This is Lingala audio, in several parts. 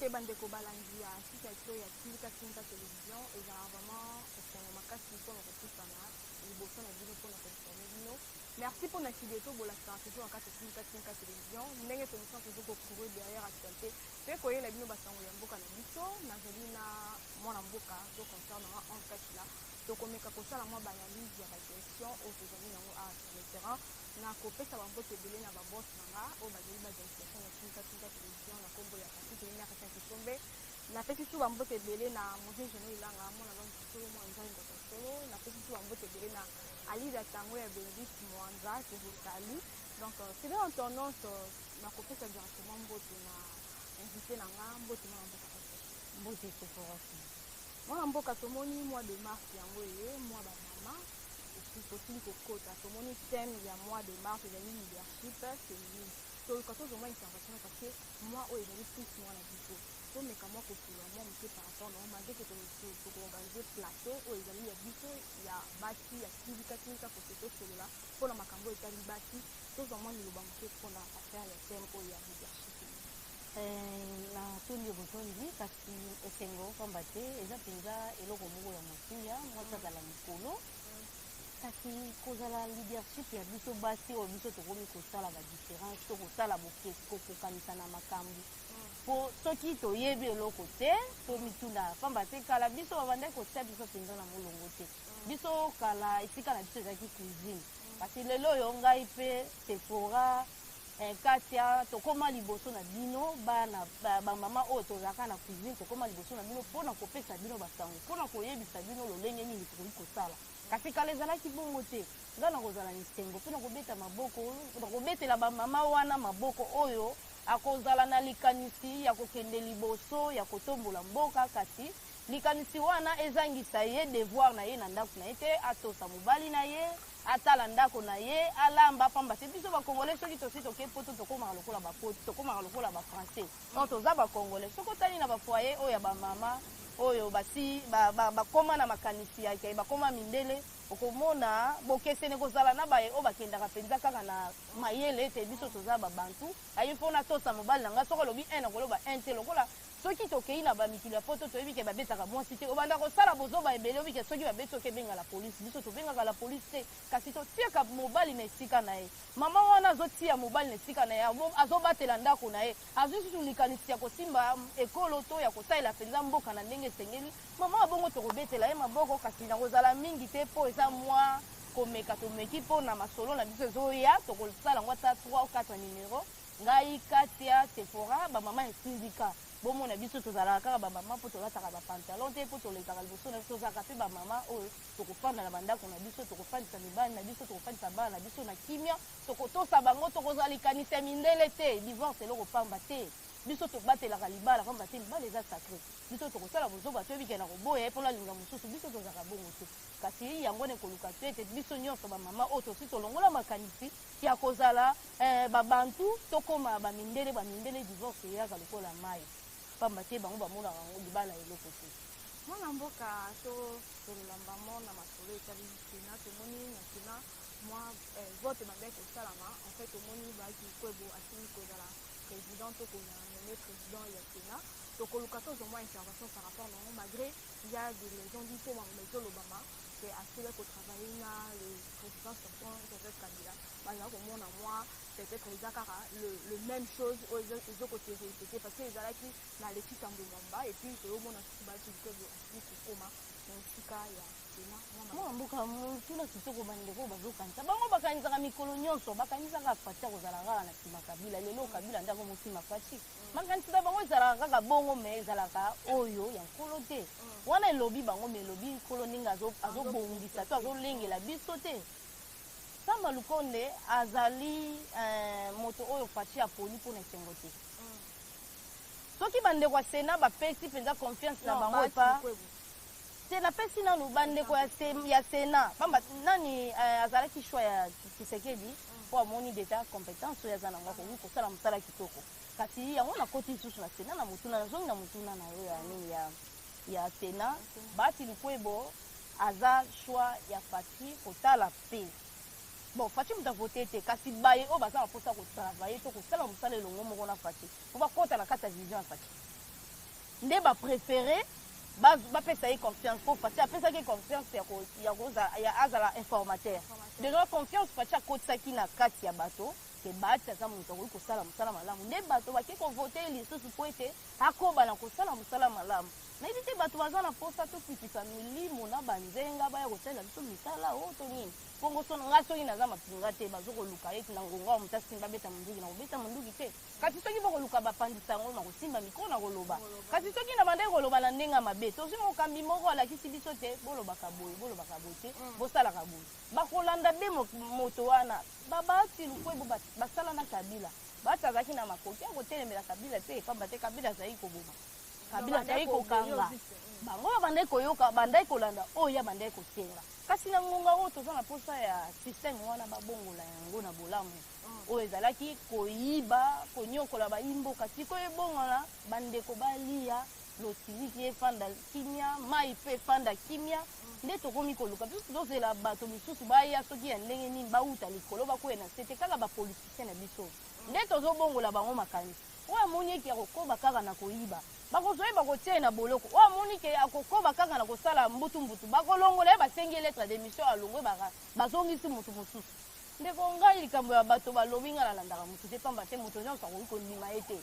Mbote bandeko balandi ya site na biso ya Tindika Tindika Television. Ezalaka vraiment esengo makasi mpona kopusana liboso na bino mpona koinformer bino. Merci mpona fidélité bolakisaka toujours na kati ya Tindika Tindika Television, ndenge tomesana toujours kocourir derrière actualité mpe koyela bino basango ya mboka na biso. Nazali na mwana mboka to concert nanga Ange Katila. Tokomeka kosala mwa baanalyse ya baquestion oyo tozali nango awa sur le terrain. Na kopesa bambote ebele na baboss na nga oyo bazali badirectation ya Tindika Tindika Television, na nkombo ya Patrick Elinaka Kisombe. Napesi su bambote ebele na Mose Geno Ilanga, mwana longi solo, mwana nzambe moto solo. Napesi su bambote ebele na Alida Tango ya Benedict Mwanza que je salue. Donc c'est en tendance, nakopesa directement mbote na invité na nga. Mbote, mwana mboka. Mbote, Sephora. Mwana mboka, tomoni mois de mars yango eye, mwa bamama tosili kokota. Tomoni thème ya mois de mars ezali leadership féminine. Toluka tozwa mwa intervention parce que mois oyo ezali plus mwa na biso. Tomeka mwa kosolola mwa moke par rapport nango, malgré que tokoorganiser plateau oyo ezali ya biso ya basi ya Tindika Tindika kote tosolola mpona makambo oyo etali basi. Tozwa mwa liloba moke mpona affaire ya thème oyo ya leadership féminine. Natondi botondi, kasi esengo, pamba te eza mpenza eloko moko ya motuya mwasi azala mikolo. Kasi kozala leadership ya biso basi oyo, biso tokomi kosala badifférence to kosala kokokanisa na makambo, mpo soki toyebi eloko te, tomituna, pamba te kala biso babandaki kotia biso mpenza na molongo te. Biso kala esika na biso ezalaki cuisine, kasi lelo oyo ngai mpe Sephora, Katia, tokóma liboso na bino. Bana bamama oyo tozalaka na cuisine, tokóma liboso na bino mpona kopesa bino basango, mpona koyebisa bino lolenge nini tokoki kosala. Kasi kala ezalaki bongo te. Ngai na kozala na esengo mpe na kobeta maboko, na kobetela bamama wana maboko oyo akozala na likanisi ya kokende liboso, ya kotombola mboka, kasi likanisi wana ezangisa ye devoir na ye na ndako na ye te. Atosa mobali na ye, atala ndako na ye, alamba, pamba te biso bacongolais, soki tosi toke poto, tokomaka lokola bapoto, tokomaka lokola bafrançais. Donc toza bacongolais. Soki otali na bafoyer oyo ya bamama oyo basi bakóma na makanisi ya bakóma mindele, okomona bokesene kozala na baye oyo bakendaka mpenza kaka na mayele ete biso toza babantu ayi mpona tosa mobali na ngai. Soki olobi 1, nakoloba 1 te. Lokola soki tokei na bamikili ya poto, toyebi ke babetaka mwasi te. Obanda kosala bozoba ebele, oyebi ke soki babeti, soki ebenga la police. Biso tobengaka la police te, kasi totiaka mobali na esika na ye. Mama wana azotia mobali na esika na ye, azobatela ndako na ye, azwi susu likanisi ya kosimba ekolo to ya kosalela mpenza mboka na ndenge esengeli. Mama bongo tokobetela ye maboko, kasi nakozala mingi te mpo eza mwa komeka. Tomeki mpo na masolo na biso ezoya, tokosala yango ata 3 ou 4 numero. Ngai Katia, Sephora, bamama ya Sindika, bomona biso tozalaka kaka bamama mpo tolataka bapantalon te, mpo tolekaka liboso na biso. Tozalaka mpe bamama oyo tokofanda na bandako na biso, tokofandisa mibali na biso, tokofandisa bana na biso na kimia, tokotosa bango, tokozala likanisi ya mindele te. Divorce eloko pamba te. Biso tobatelaka libala, pamba te libala eza sacré. Biso tokosala bozoba, toyebi ke na koboya ye mpona alinga mosusu. Biso tozalaka bongo te. Kasi yango wana ekoluka te ete biso nyonso bamama oyo tosi tolongola makanisi ya kozala babantu, tokóma bamindele. Bamindele, divorce eyaka lokola mai, pamba te bango bamonaka yango libala eloko te. Mwana mboka, tosolola mbamo na masolo etali Sénat. Tomoni na Sénat mwa vote ebandaki kosalama. En fait, tomoni Bahati Lukwebo asili kozala président to kozala nommé président ya Sénat. Tokoluka tozwa mwa intervention par rapport nango, malgré il y a des légendes to makambo ezolobama ke asili kotravailler na le président sortant Joseph Kabila. Bazala komona mwa peut-être eza kaka le même chose oyo ezokose répéter, parce que ezalaki na Alexis Thambwe Mwamba et puis toyomona susu Bahati Lukwebo asili kokóma na esika ya Sénat. Mwana mboka, motuna kitoko. Bandeko bazokanisa, bango bakanisaka mikolo nyonso, bakanisaka Fatshi akozala kaka na nsima Kabila. Lelo Kabila nde akomosima Fatshi. Makanisi na bango ezalaka kaka bongo, me ezalaka oyo ya nkolo te. Wana elobi bango, me elobi nkolo ndenge azobongisa to azolengela biso te. Sama Lukonde azali moto oyo Fatshi aponi mpona esengo te. Soki bandeko ya Sénat bapesi mpenza confiance na bango epa te, napesi nanu bandeko ya Sénat, pamba nani azalaki choix ya Tshisekedi mpo amoni déjà compétence oyo aza nango, akoki kosala mosala kitoko. Kasi yango nakoti lisusu na Sénat, na motuna, nazongi na motuna na yo ya nini ya Sénat. Bahati Lukwebo aza choix ya Fatshi. Kotala mpe bon, Fatshi moto avote te, kasi baye oyo baza na mposa kotravailler to kosala mosala elongo moko na Fatshi mpo bakɔta na kati ya vision ya Fatshi. Nde ba prefere bapesa ye confiance, mpo Fatshi apesaki ye confiance ya azala informateur. Déjà confiance Fatshi akotisaki na kati ya bato ke Bahati aza moto akoki kosala mosala malamu, nde bato bake kovote ye lisusu mpo ete akoba na kosala mosala malamu. Nayebi te, bato baza na mposa tokitisa milimo na banzenga baya kosalela biso misala oyo to nini. Mpongo so ngai soki naza mapinga te, bazokoluka ete na ngonga oyo moto asimba beta monduki, na kobeta monduki te. Kasi soki bokoluka bapandisa yango, na kosimba mikro na koloba. Kasi soki na bandaki koloba na ndenge ya mabe, tozwi mokambi moko alakisi biso te bolobaka boye, bolobaka boye te, bosalaka boye, bakolanda be moto wana. Babahati Lukwebo basala na Kabila. Bahati azalaki na makoki ya kotelemela Kabila te, pamba te Kabila azalaki koboma, Kabila azalaki kokanga bango. Babandaki koyoka, bandaki kolanda oyo ya bandaki kosenga. Kasi na ngonga oyo toza na posa ya système wana, babongola yango na bolamu. Oyo ezalaki koyiba, konyokola bayimboka, sikoyo ebongwana, bandeko balia lotiliki efanda kimia, mai mpe efanda kimia. Nde tokomi koluka biso, tozozela bato misusu baya soki ya ndenge nini, bauta likolo bakwea na se te. Kaka bapoliticien na biso nde tozobongola bango makanisi. Oyo amoni eke akokoba kaka na koyiba, bakozwa ye, bakotia ye na boloko. Oyo amoni ke akokoba kaka na kosala mbutu-mbutu, bakolongola ye, basengi ye lettre de mission, alongwe, bazongisi motu mosusu. Ndeko, ngai likambo ya bato balobi, ngai nalandaka motu te, pamba te moto nyonso akoki kondima ye te.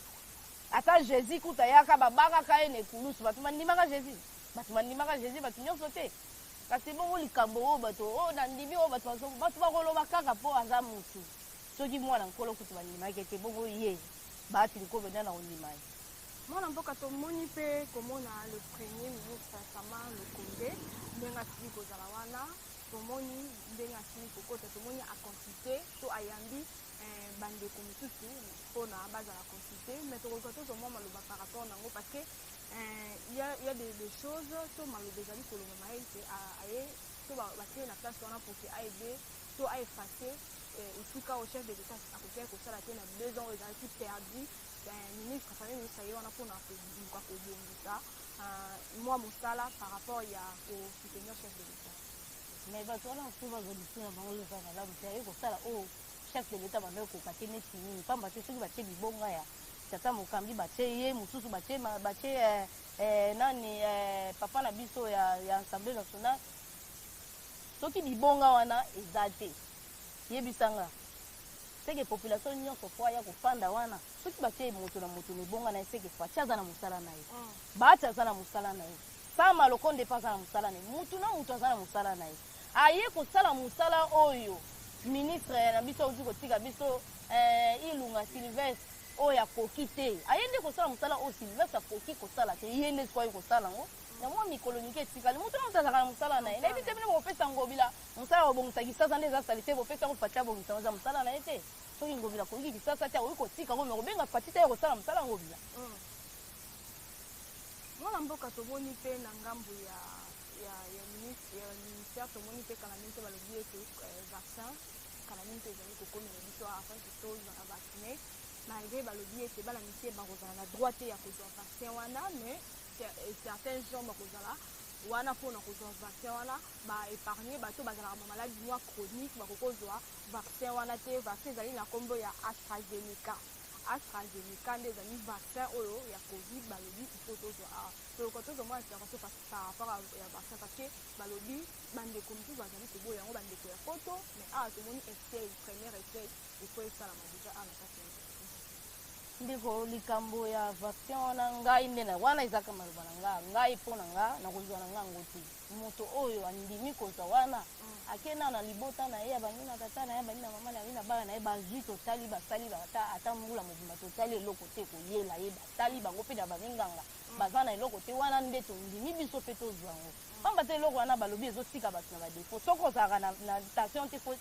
Ata Jésus kuta yaka, babakaka ye na ekulusu, bato bandimaka Jésus? Bato bandimaka Jésus bato nyonso te. Kasi bongo likambo oyo bato oyo nandimi, oyo bato bakoloba kaka mpo aza motu, soki mwana Nkolo kutu bandimaki te, bongo ye Bahati Lukwebo nde na kondima ye? Mwana mboka, tomoni mpe komona le premier ministre Sama Lukonde ndenge asili kozala wana. Tomoni ndenge asili kokota, tomoni aconsulte to ayambi bandeko mosusu mpona bazala consulte, mais tokoka tozwa mwa maloba par rapport nango, parce que y a des choses to maloba ezali kolobama ete aye to batie na place wana pour ke aide to aefface esika oyo chef de l'État akokaki kosala te na 2 ans oyo ezalaki perdu. Ministre, premier ministre aye wana mpona koluka kobongisa mwa mosala par rapport ya kosoutenir chef de l'État. Mais bato wana mosusu bazwa lisu na bango eza malamu te. Aye kosala oyo chef de l'État banda ekoka te neti nini? Pamba te soki batie libonga ya tata mokambi, batie ye mosusu, batie nani, papa na biso ya Assemblée nationale, soki bibonga wana eza te, yebisanga seke population nyonso fo aya kofanda wana. Soki batie moto na moto na ebonga na ye, seke Fatshi aza na mosala na ye, Bahati aza na mosala na ye, Sama Lokonde mpe aza na mosala na ye, mutu na mutu aza na mosala na ye. Aye kosala mosala oyo ministre na biso auti kotika biso, Ilunga Sylvestre, oyo akoki te. Aye nde kosala mosala oyo Sylvestre akoki kosala te, ye nde sikoyo aye kosala yango na mwa mikolo mike etikali. Moto na moto azalaka na mosala na ye. Nayebi te, bino bokopesa Ngobila mosala ya kobongisa Kisasa nde eza sali te, bopesa yango Fatshi abongisa yango, eza mosala na ye te. Soki Ngobila akoki Kisasa te, akoki kotika ngo, me kobenga Fatshi te ya kosala mosala Ngobila. Mwana mboka, tomoni mpe na ngambo ya ministère, tomoni mpe kala mingi te balobi ete vaccin kala mingi te ezali kokomela biso afin ke tozala vaccine, malgré balobi ete bana mike bakozala na droit te ya kozwa vaccin wana, mais certains gens bakozala wana mpona kozwa vaccin wana. Baépargne bato bazalaka bamaladi mwa chronique, bakokozwa vaccin wana te. Vaccin ezali na nkombo ya AstraZeneca. AstraZeneca nde ezali vaccin oyo ya Covid balobi ifo tozwa awa. Toloka tozwa mwa intervention par rapport ya vaccin, parce que balobi bandeko mosusu bazali koboya yango, bandeko ya poto, mais awa tomoni essai, première essai efo esalama déjà awa na kati ya Ndeko, likambo ya vaccin wana, ngai nde na wana ezaka maloba na nga. Ngai mpo na nga, nakozwa na nga yango te. Moto oyo andimi kozwa wana, akenda na libota na ye, abandi na tata na ye, abandi na mama na ye, na bana na ye, bazwi, totali, basali ata mbula mobimba, totali eloko te koyela ye, batali bango mpe na baminganga baza na eloko te wana, nde tondimi biso mpe tozwa yango. Pamba te eloko wana balobi ezotika bato na badefo. Soki ozalaka na tension te, fo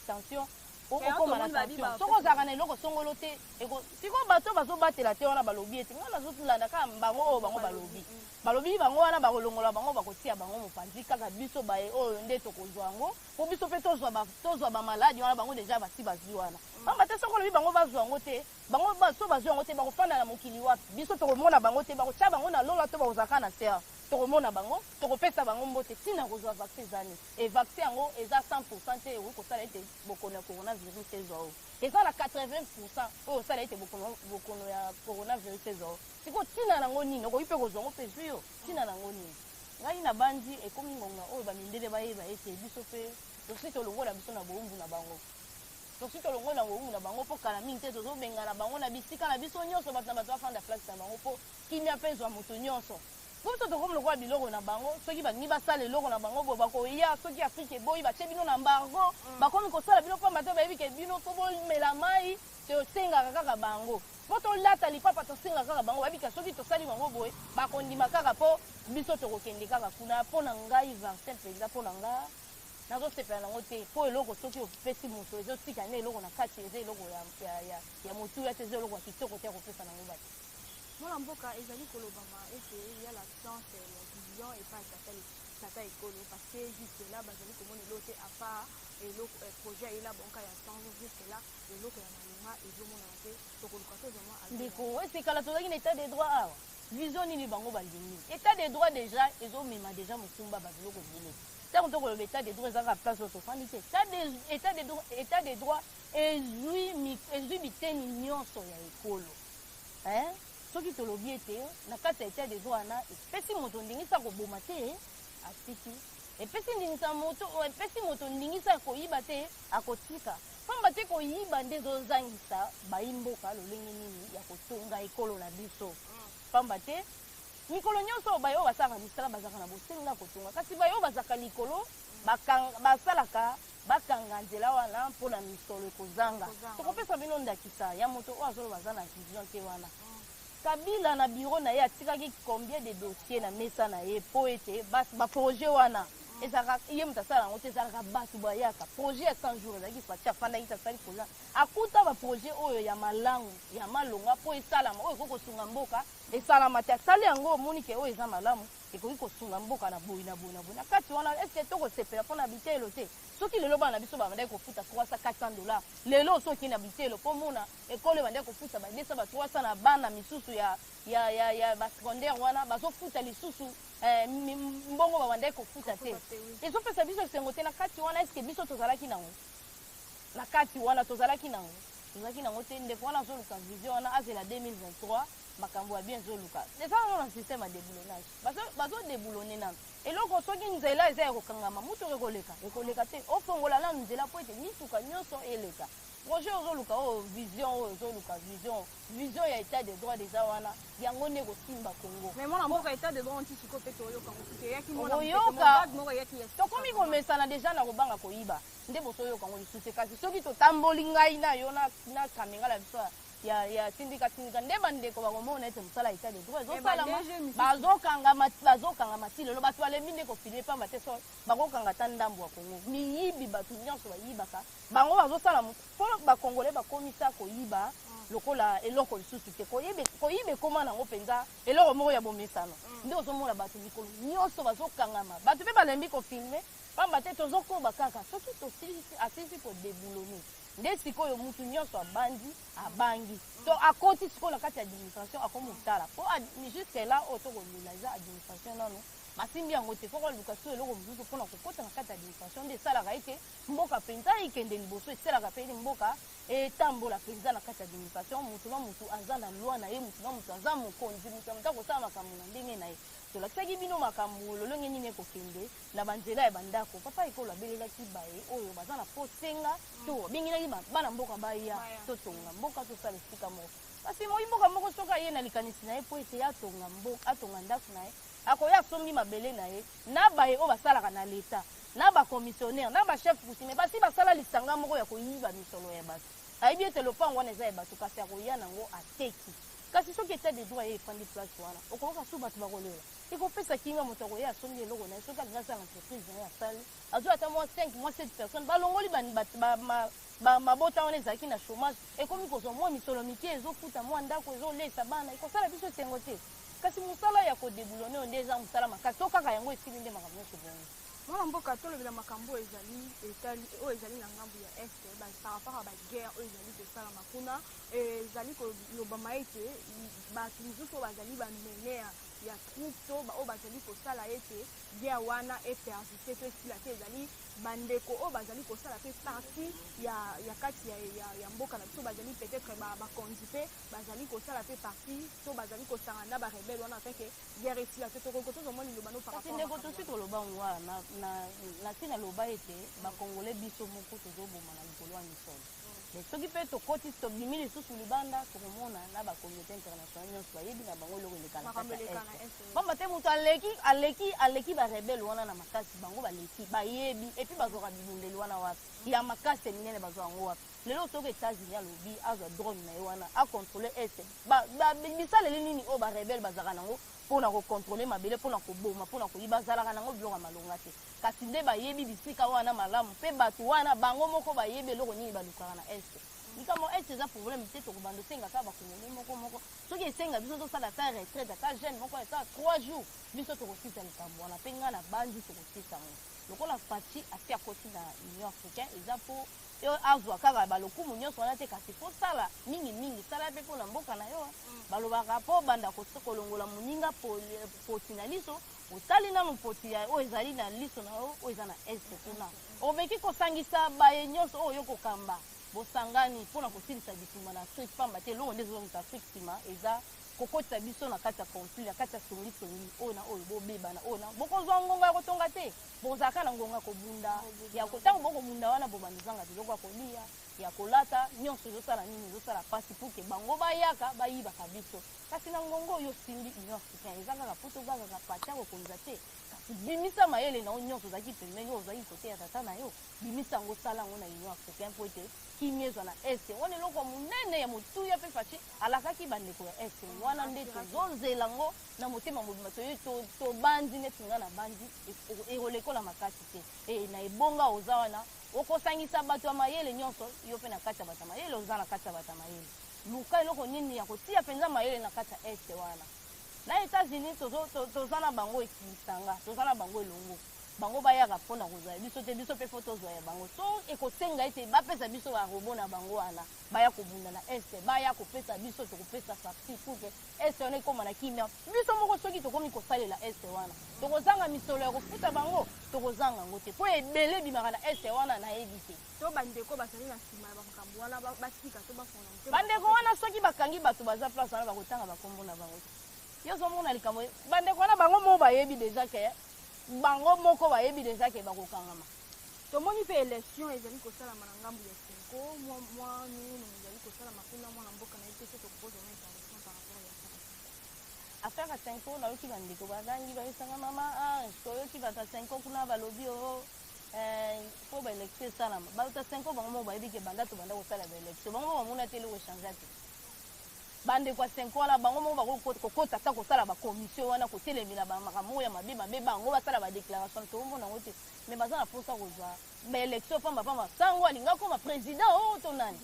tension okóma na tension. Soki ozalaka na eloko songolo te, sikoyo bato bazobatela te wana balobi ete ngai nazolanda kaka bango oyo bango balobi. Balobi bango wana bakolongola bango, bakotia bango mopanzi. Kaka biso baye oyo nde tokozwa yango, mpo biso mpe tozwa bamaladi wana bango déjà basi bazwi wana. Pamba te soki olobi bango bazwa yango te, bango so bazwi yango te, bakofanda na mokili wapi? Biso tokomona bango te. Bakotia bango na lola to bakozala kaka na terre? Tokomona bango, tokopesa bango mbote. Ntina kozwa vaccin eza nini? E vaccin yango eza 100 te. Ekoki kosala ete bokono ya coronavirus ezwa oyo eza na 80 oyo osala ete bokono ya coronavirus ezwa oyo. Sikoyo ntina nango nini? Okoki mpe kozwa yango mpe ezwi yo. Ntina nango nini? Ngai na bandi ekomi ngonga oyo bamindele bayeba ete biso mpe tosi tolongola biso na bowumbu na bango, tosi tolongola na bowumbu na bango, mpo kala mingi te tozobengana bango na bisika na biso nyonso. Bato na bato bafanda place na bango, mpo kimia mpe ezwa moto nyonso. Po biso tokomi lokola biloko na bango. Soki balingi basala eloko na bango boye, bakoya. Soki Afrique eboyi, batie bino na embargo, bakomi kosala bino, pamba te bayebi ke bino mpo bomela mai tosengaka kaka bango, mpo tolata lipapa tosengaka kaka bango. Bayebi ke soki tosali bango boye, bakondima kaka, mpo biso tokokende kaka kuna. Mpo na ngai, vaccin mpenza, mpo na nga nazosepela nango te, mpo eloko soki opesi moto, ezotika nde eloko na kati. Eza eloko ya motuya te, eza eloko ya kitoko te ya kopesa nango bato. Mwana mboka, ezali kolobama ete ya l'absence ya vision epai ya tata ekolo, parce que jusque là bazali komona eloko te à part eloko projet ayela banka ya 100 jours. Jusque là eloko ya malonga ezomonana te. Tokoluka tozwa mwa Ndeko, esekala tozalaki na état de droit awa. Vision nini bango balingi? État de droit déjà ezomema déjà mokumba babiloko ebele. Ntango tokoloba état de droit, ezaka place oyo tofandi te. État de droit ezwi biteni nyonso ya ekolo. Soki tolobi ete na kati ya état de droit wana, epesi moto ndingisa koboma te, atiki. Epesi ndingisa moto, epesi moto ndingisa ya koyiba te, akotika. Pamba te koyiba nde ezozangisa bayimboka lolenge nini ya kotonga ekolo na biso. Pamba te mikolo nyonso baye oyo basalaka misala bazalaka na bosenga kotonga, kasi baye oyo bazalaka likolo basalaka bakanga nzela wana mpona misolo ekozanga. Tokopesa bino ndakisa ya moto oyo azoloba aza na vision te wana. Kabila na bureau na ye atikaki combien de dossier na mesa na ye mpo ete baprojet wana ezalaka ye moto asala yango te, ezalaka bato bayaka. Projet ya 100 jours ezalaki Fatshi afandaki te, asali projet, akuta baprojet oyo ya malangu ya malonga mpo esalama, oyo ekoki kosunga mboka esalama te. Asali yango, omoni ke oyo eza malamu, ekoki kosunga mboka na boye na boye na boye. Na kati wana, est-ce tokosepela mpona biteyelo te? Soki lelo bana na biso babandaki kofuta 300, 400 dollars, lelo soki na biteyelo mpo mona ekolo ebandaki kofuta ba 200, ba 300 na bana misusu ya basecondaire wana, bazofuta lisusu mbongo babandaki kofuta te, ezopesa biso esengo te. Na kati wana, est-ce biso tozalaki nango? Na kati wana tozalaki nango? Tozalaki nango te. Ndeko wana azoluka vision wana, azela 2023. Makambo ya bien ezoluka eza nano na système ya déboulonnage. Bazodéboulonner nano eloko. Soki nzela eza ya kokangama, mutuka ekoleka, ekoleka te. Ofongola nano nzela po ete mituka nyonso eleka. Projet ozoluka oyo, vision oyo ozoluka, vision ya état de droit eza wana, yango nde kosimba Congo. Mais mwana mboka, état de droit nti sikoyo mpe toyoka mosusu eyaki. Oyoka, tokomi komesana déjà na kobanga koyiba, nde bosoyoka yango lisusu te. Kasi soki totamboli ngai na yo na kamenga na biso ya tindika tindika, nde bandeko bakomona ete mosala état de droit ezosalama. Bazokangama ti lelo, bato balembi nde kofilmer, pamba te so bakokanga ata ndambo ya Kongo miyibi, bato nyonso bayibaka, bango bazosala mpo bakongolais bakomisa koyiba lokola eloko lisusu te. Koyiba ekóma nango mpenza eloko moko ya bomesano. Nde ozomona bato mikolo nyonso bazokangama, bato mpe balembi kofilmer, pamba te tozokoba kaka. Soki asilisi kodéboulonner, nde sikoyo mutu nyonso abandi abangi to akoti sikoyo na kati ya administration, akomotala mpo jusque là oyo tokolela eza administration nano basimbi yango te. Foko aluka so eloko mosusu mpona kokota na kati ya administration, nde esalaka ete mboka mpenza ekende liboso, esalaka mpe ete mboka etambola mpenza. Na kati ya administration, mutu na mutu aza na loi na ye, mutu na mutu aza mokonzi, mutu na mutu akosala makambo na ndenge na ye. Tolakisaki bino makambo lolenge nini ekokende na banzela ya bandako. Papa ekolo abelelaki baye oyo baza na posenga to abengelaki bana mboka baya totonga mboka, tosala esika moko. Kasi moi mboka moko soki aye na likanisi na ye mpo ete atonga mboka, atonga ndako na ye, akoya asombi mabele na ye na baye oyo basalaka na leta, na bacommissionnaire, na bachef coutumier, basi basala lisanga moko ya koyiba misolo ya bato. Ayebi ete lopango wana eza ya bato, kasi akoya nango ateki. Kasi soki état de droit ye efandi place wana, okoyoka su bato bakolela, ekopesa kinga. Moto akoya asombi eloko na ye, soki alingi asala entreprise na ye, asali, azwi ata mwa 5, mwa 7 personnes, balongoli mabota wana ezalaki na chômage, ekomi kozwa mwa misolo mike, ezofuta mwa ndako, ezolesa bana, ekosala biso esengo te. Kasi mosala ya kodéboulonner oyo nde eza mosala makasi. To kaka yango esili, nde makambo nyonso bongo. Mwana mboka, tolobela makambo oyo ezali etali oyo ezali na ngambu ya Est par rapport à baguerre oyo ezali kosalama kuna. Ezali kolobama ete bato mosusu oyo bazali bamene ya Ya troupe to oyo bazali kosala ete guerre wana epersiste to esila te, ezali bandeko oyo bazali kosala mpe partie ya kati ya mboka na biso, bazali peut-être bakonzi mpe bazali kosala mpe partie to bazali kosangana na barebelles wana afin que guerre esila te. Tokoki tozomwa liloba no par Kasi ndeko, tosi toloba ngo wana na ntina loba ete bakongole biso moko tozoboma na likolo ya misolo. Mais soki mpe tokoti, tobimi lisusu libanda, tokomona na bacommunauté internationale nyonso bayebi na bango eloko eleka na kati ya Est. Pamba te moto aleki barebelles wana na makasi, bango baleki, bayebi. Et puis bazwaka bibundeli wana wapi ya makasi ya minene? Bazwa yango wapi? Lelo soki États-Unis alobi azwa drone na ye wana, acontrôle Est, bisaleli nini oyo barebelles bazalaka nango mpona kocontrôle mabele, mpona koboma, mpona koyiba? Azalaka nango biloko ya malonga te, kasi nde bayebi bisika wana malamu. Mpe bato wana bango moko bayebi eloko nini balukaka na Est. Likambo Est eza problème te. Tokobanda osenga kaka bakongole moko moko. Soki esenga biso tosala ata retraite, ata jeûne moko, ata 3 jours, biso tokosisa likambo wana. Mpe ngai na bandi tokosisa yango lokola Fatshi asi akoti na Union africaine. Eza mpo azwa kaka balokumu nyonso wana te, kasi kosala mingimingi, sala mpe mpona mboka na yo. Balobaka mpo banda kolongola moninga poti na liso, otali nanu poti ya oyo ezali na liso na yo. Oyo eza na Est kuna, omeki kosangisa baye nyonso oyo yo kokamba, bosangani mpona kosilisa bitumba na Afrique. Pamba te eloko nde ezozongisa Afrique nsima eza kokotisa biso na kati ya conflit, na kati ya songisongi oyo na oyo, bobebana oyo na bokozwa ngonga ya kotonga te, bozalaka na ngonga kobunda. Ya ntango bokobunda wana, bobanda ozanga biloko ya kolia, ya kolata, nyonso ezosala nini, ezosala mpasi pour que bango bayaka bayibaka biso. Kasi na ngonga oyo osimbi Union africaine, eza kaka po togangaka Fatshi akokonza te, kasi bimisa mayele na yo nyonso ozalaki pembeni, oyo ozalaki kote ya tata na yo, bimisa yango, sala yango na Union africaine mpo ete kimia ezwa na Est wana. Eloko ya monene ya motuya mpe Fatshi alakaki bandeko ya Est wana, nde tozozela yango na motema mobimba. Toye tobandi neti nga na bandi ekolekola makasi te. Na ebonga oza wana, okosangisa bato ya mayele nyonso. Yo mpe na kati ya bato ya mayele, oza na kati ya bato ya mayele, luka eloko nini ya kotia mpenza mayele na kati ya Est wana. Na États-Unis toza na bango lisanga, toza na bango elongo. Bango bayaka mpona kozwa ya biso te, biso mpe faut tozwa ya bango. So ekosenga ete bapesa biso barobots na bango wana, baya kobunda na Est, baya kopesa biso, tokopesa parti pour que Est wana ekóma na kimia. Biso moko soki tokomi kosalela Est wana, tokozanga misolo ya kofuta bango, tokozanga yango te, mpo ebele ebimaka na Est wana, nayebi te. To bandeko bazali na nsima ya makambo wana batika to bafongola motema? Bandeko wana, soki bakangi bato baza place wana, bakotanga bakombo na bango te. Yo ozomona likambo, bandeko wana bango moko bayebi déjà que, bango moko bayebi déjà que bakokangama. Tomoni mpe élection ezali kosalama na ngambu ya CENCO, mwa nunu ezali kosalama kuna. Mwana mboka, na ye te so tokozwa intervention par rapport ya Affaire ya CENCO, nayoki bandeko bazangi bayesanga mama Ange. Toyoki bato ya CENCO kuna balobi o mpo baélection esalama. Bato ya CENCO bango moko bayebi que banda tobanda kosala baélection, bango moko bamona te eloko echange te. Bandeko ya CENCO wana, bango moko bakokota ata kosala bacommission wana, kotelemela bamakambo ya mabe mabe, bango basala badéclaration, toomona yango te. Mais baza na mposa kozwa baélection pamba pamba. Sango alinga koma président oyo to nani,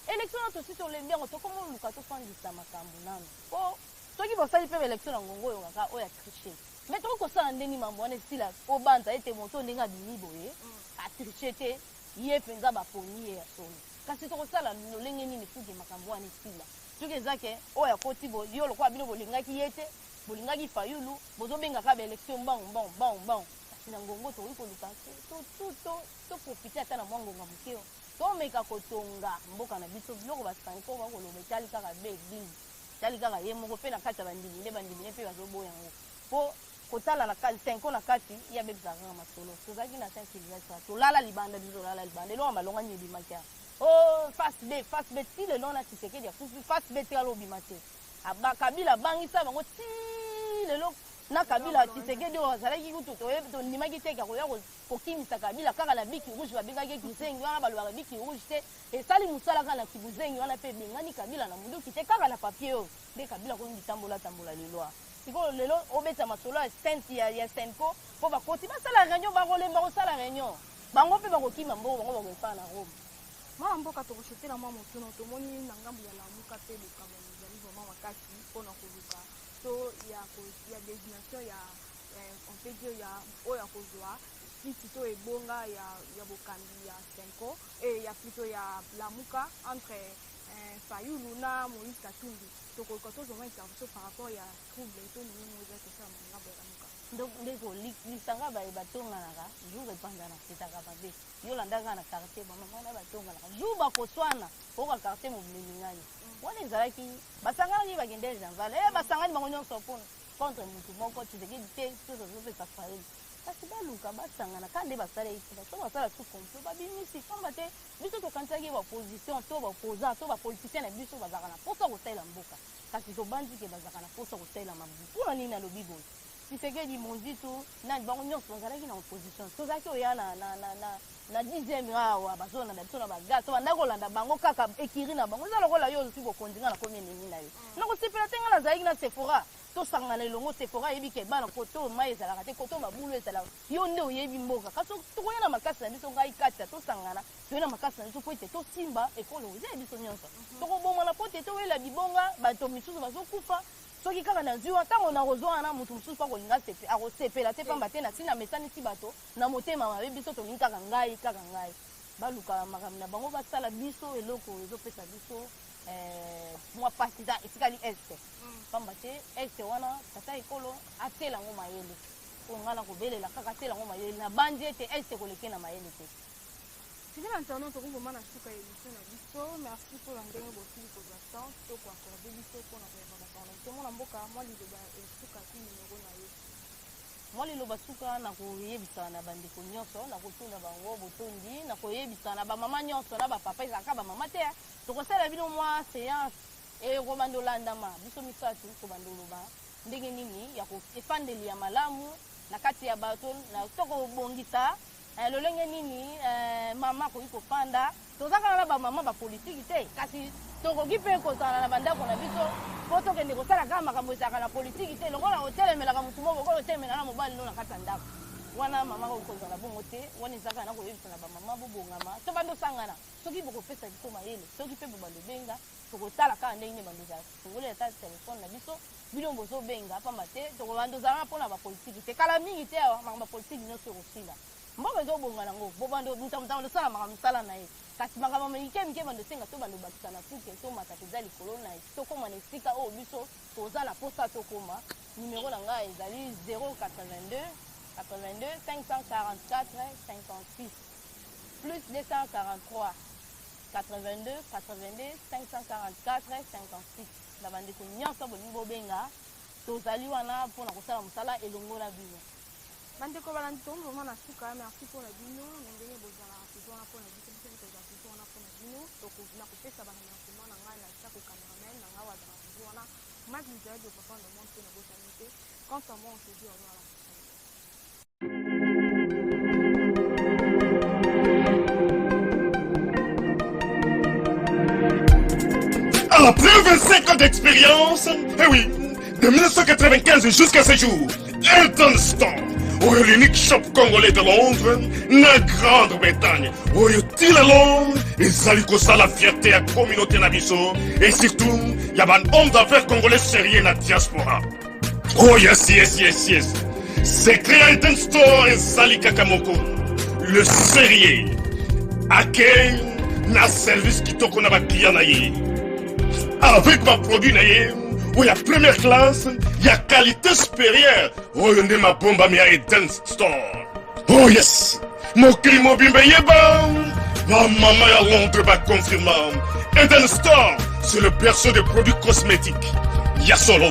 élection wana tosi tolembi yango. Tokomoluka tofandisa makambo nano, po soki bosali mpe baélection na ngongo oyo kaka oyo atriche, mais tokoki kosala ndenge mambo wana esila. Obanza ete moto ndenge abimi boye atriche te, ye mpenza baponi ye ya solo. Kasi tokosala lolenge nini fuke makambo wana esila? Soki eza que oyo akoti, yo lokola bino bolingaki ye te, bolingaki Fayulu, bozobengaka baélection mbangu mbangu mbangu mbangu. Kasi na ngongo tokoki koluka toprofite ata na mwa ngonga moke, tomeka kotonga mboka na biso. Biloko basanko bakoloba etali kaka be église, etali kaka ye moko. Mpe na kati ya bandimi nde bandimi nde mpe bazoboya yango, mpo kotala na CENCO na kati ye abebisaka kaka masolo. Tozalaki na Saint Sylvestre, tolala libanda, biso tolala libanda. Eloko malonga nini ebimaki awa? O face B, face B, ti lelo na Tshisekedi akufi, face B tikala obima te. Kabila abangisa bango ti lelo. Na Kabila, Tshisekedi oyo azalaki kutu, tondimaki te koya kokimisa Kabila kaka na bic rouge. Babengaki kizengi wana, balobaka bic rouge te esali mosala kaka na kibuzengi wana, mpe ebengani Kabila na munduki te, kaka na papier oyo nde Kabila komi bitambola tambola. Lelo sikoyo, lelo obeta masolo ya sente ya CENCO mpo bakoti basala réunion, bakolemba kosala réunion, bango mpe bakokima mbongo, bango bakoefana na Rome. Mwana mboka, tokoshetela mwa motuna. Tomoni na ngambu ya Lamuka mpe bokabwani ezali vraiment makasi mpona koluka to ya désignation ya, on peut dire, ya oyo ya kozwa kiti to ebonga ya bokambi ya CENCO e ya plutôt ya Lamuka entre Fayulu na Moïse Katumbi. Tokoluka tozwa mwa intervention par rapport ya trouble to nini moko eza kosalama na ngambo ya Lamuka. Ndeko, lisanga baye batonganaka, jour epanzanaka, ezalaka mabe. Yo landa kaka na quartier, ba mama wana batonganaka, jour bakoswana, oyoka quartier mobimba eningani. Wana ezalaki, basanganaki bakendeki Janval, eh basangani bango nyonso po contre mutu moko, Tshisekedi te, biso tozopesa Fayulu. Kasi baluka basangana kaka nde basalaki kuna, soki basala lisusu complot babimisi, pamba te biso tokanisaki ba opposition to ba opposants to ba politiciens na biso bazalaka na posa kosalela mboka, kasi tobanzi ke bazalaka na posa kosalela mabumu. Pona nini nalobi boye? Tshisekedi, Mozito, nani bango nionso bazalaki na opposition, tozalaki koya na na na na na dixième awa bazolanda biso na ba gaz, tobandaki kolanda bango kaka ecurie na bango. Eza lokola yo ozwi bokonzi, nga nakomi ennemi na yo, nakosepela te. Nga nazalaki na Sephora, tosangana elongo. Sephora ayebi ke bana kote oyo mayi ezalaka te, kote oyo mabulu ezalaka, yo nde oyebi mboka. Kasi tokoya na makasi na biso, ngai Katia, tosangana, toye na makasi na biso po ete tosimba ekolo eza ya biso nionso. Tokobomana po te towela bibonga, bato misusu bazokufa. Soki kaka nazwi wana, tango nakozwa wana, moto mosusu pe akolinga akosepela te, pamba te nasi namesanisi bato na motema mabe. Biso tolingi kaka ngai, kaka ngai. Baluka makambo na bango, basala biso eloko ezopesa biso mwa pasi. Eza etikali Est, pamba te Est wana tata ekolo atiela yango mayele. Oyo ngai nakobelela kaka atiela yango mayele. Nabanzi ete Est ekoleke na mayele te. Fidèle internaute, tokomi vraiment na suka ya émission na biso. Merci mpona ndenge bosili kozwa temps to koaccorde biso mpona koyamba baparlementaire. Mwana mboka, mwa liloba ya suka ti numero na yo. Mwa liloba suka na koyebisa na bandeko nyonso, na kotuna bango botondi, na koyebisa na bamama nyonso na bapapa, ezalaka bamama te, tokosala bino mwa séance ekobanda olandama biso misato, kobanda oloba ndenge nini ya efandeli ya malamu na kati ya bato, na tokobongisa lolenge nini mama akoki kofanda. Toza kaka na bamama bapolitiki te, kasi tokoki mpe kozala na bandako na biso mpo tokende kosala kaka makambo ezalaka na politiki te, lokola otelemelaka motu moko, okoki otelemela na mobali no na kati ya ndako wana. Mama akoki kozala bongo te. Wana eza kaka na koyebisa na bamama bobongama, to bando osangana. Soki bokopesa biso mayele, soki mpe bobando obenga, tokotala kaka ndenge nini bando ozala fungoli ata telefone na biso, bino bozobenga, pamba te tokobanda ozalaka mpona bapolitiki te. Kala mingi te awa makambo ya politiki nyonso ekosila, mboka ezobonga nango, bobando moto moto osala makambo mosala na ye. Kasi makambo mike mike bando esenga to bando bakisa na puke, tomata mpenza likolo na tokóma na esika oyo biso toza na posa tokóma. Numero na ngai ezali 082 82 544 56, plus 243 82 82 544 56. Na bandeko nyonso bolingi bobenga, tozali wana mpona kosala mosala elongo na bino. Bandeko balandi, tokomi vraiment na suka. Merci mpona bino na ndenge bozalaka toujours wana mpona biso. Biso mpe tozala toujours wana mpona bino. Na kopesa baremerciement na ngai na Chako, cameraman na ngai oyo azalaka toujours wana, Mike Luzadi, papa na monde mpe nabosani te. Quant à moi, on se dit au revoir à la prochaine. Après 25 ans d'expérience, eh oui, de 1995 jusqu'à ce jour, Elton Store, oyo l'unique shop congolais de Londres, na Grande-Bretagne, oyo ti lelo ezali kosala fierté ya communauté na biso et surtout ya ba hommes d'affaires congolais sérieux na diaspora. Oh yes, yes, yes, yes. Secret ya Elton Store ezali kaka moko. Le sérieux. Accueil na service kitoko na baclient na ye. Avec baproduit na ye oyo ya première classe, ya qualité supérieure, oyo nde mabombami ya Eden Store. Oh yes! Mokili mobimba eyeba, bamama ya Londres baconfirma. Eden Store, c'est le berceau des produits cosmétiques. Ya solo,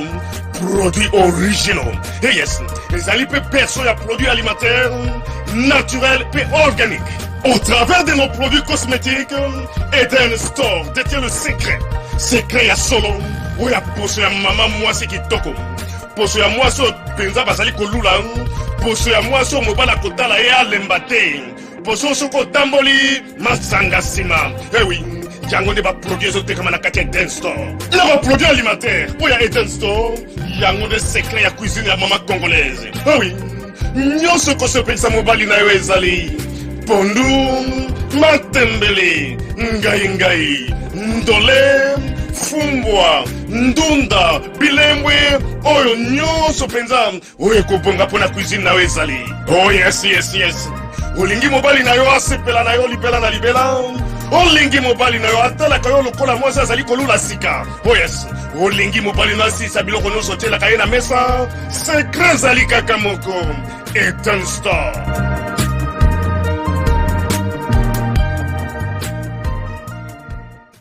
produits originaux. Et yes, ezali mpe berceau ya produits alimentaires, naturels et organiques. Au travers de nos produits cosmétiques, Eden Store détient le secret. Secret ya solo, oyo ya poso ya mama mwasi kitoko. Poso ya mwasi oyo mpenza bazali kolula, poso ya mwasi oyo mobali akotala ye alemba te, poso soki otamboli masanga nsima. Eh oui, yango nde baproduit ezotekama na kati ya Eden Store. Na baproduit alimentaire oyo ya Eden Store, yango nde secret ya cuisine ya mama congolaise. Eh oui, nyonso ekosepelisa mobali na yo ezali pondu, matembele, ngai ngai, ndole, fumbwa, ndunda, bilembwe, oyo nyonso mpenza oyo ekobonga mpo na cuisine na yo ezali. Oh yes, yes, yes. Olingi mobali na yo asepela na yo libela na libela. Olingi mobali na yo atalaka yo lokola mwasi azali kolula sika. Oh yes, olingi mobali na asisa biloko nyonso otielaka ye na mesa. Secret ezali kaka moko. Eden Store.